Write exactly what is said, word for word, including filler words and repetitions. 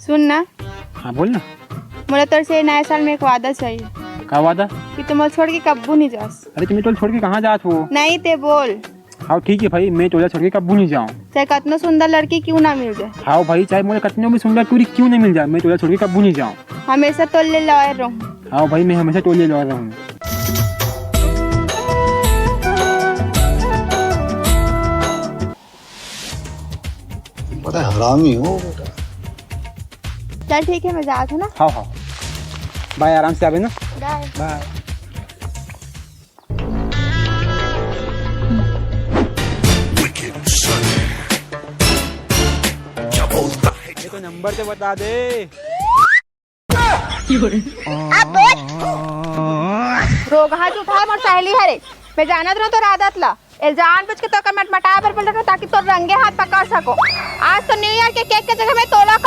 सुन ना। हाँ, बोल ना। मोला तोर से नया साल में एक वादा चाहिए। का वादा? कि तैं मोला छोड़ के कब्बू नहीं जास। अरे, तैं मोला छोड़ के कहाँ जात हो? नहीं, तैं बोल। हाँ, ठीक है भाई, मैं तोला छोड़ के कब्बू नहीं जाऊँ। चाहे कतनो सुंदर लड़की क्यों ना मिल जाए। हाँ भाई, चाहे मोला कतनो भी सुंदर टूरी क्यों ना मिल जाए, मैं तोला छोड़ के कब्बू नहीं जाऊँ। हमेशा तोर ले लॉयल रहूँ। हाँ भाई, मैं हमेशा तोर ले लॉयल रहूँ। बड़ा हरामी हो बेटा। चल ठीक है, मैं जात हूँ ना। हाँ, हाँ। बाय, आराम से आबे ना। बाय। बाय। ये तो नंबर तो बता दे। रोगहा जूठा मोर सहेली हरे, मैं जानत रहूं तोर आदत ला। ए जानबूझ के तोके मटमटाए बर बोल रहा, ताकि तोर रंगे हाथ पकड़ सको। आज तो न्यू ईयर के केक के जगह में तोला